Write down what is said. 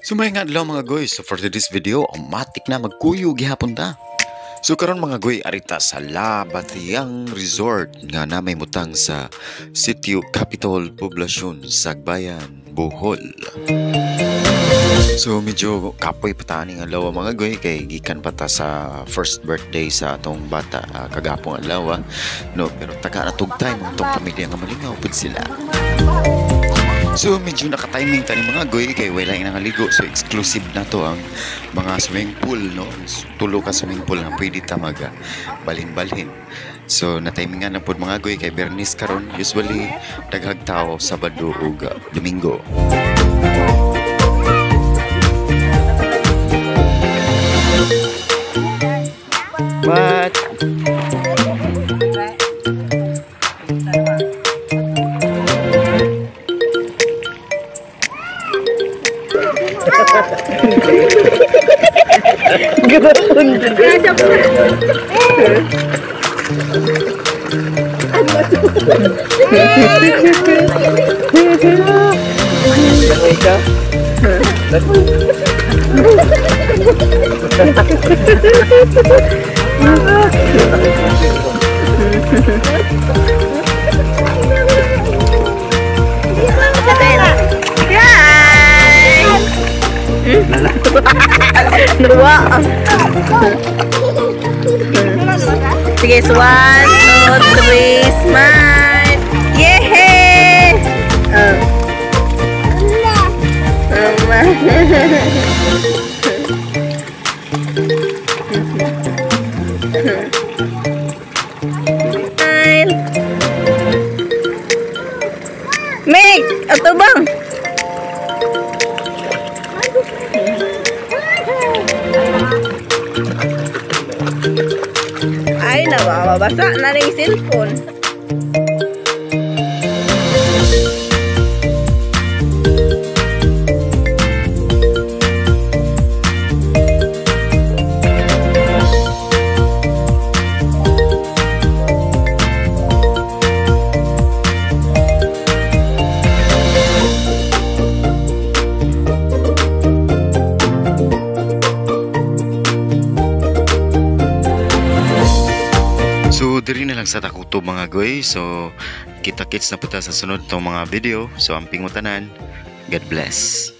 So maayong adlaw, mga goy. So for today's video, automatic na magkuyo gihapon ta. So karon, mga goy, ari ta sa La Batiang Resort nga na may mutang sa Sitio Capital, Poblacion, Sagbayan, Bohol. So medyo kapoy pa ta aning adlaw, mga goy, kay gikan pa ta sa first birthday sa atong bata kagapong adlaw, no? Pero taga na tug time ang atong pamilya nga malingaw pud sila. So medyo naka-timing ta ni, mga goy, kay wala nangaligo, so exclusive na to ang mga swimming pool, no? Tulo ka swimming pool nga pwede ta mag balhin-balhin. So na-timingan na pod, mga goy, kay Bernis karon. Usually daghag tao Sabado ug Domingo. What? Langoy ka? Hi! Duwa. Sige, so one, two, three, smile! Yay! Oh. Mama. Smile! Meg! Ato bang? Ay, nababasa na rin yung cellphone. So diri na lang sa ta kutob, mga goy. So kita kits na pud ta sa sunod tong mga video. So amping mo tanan. God bless.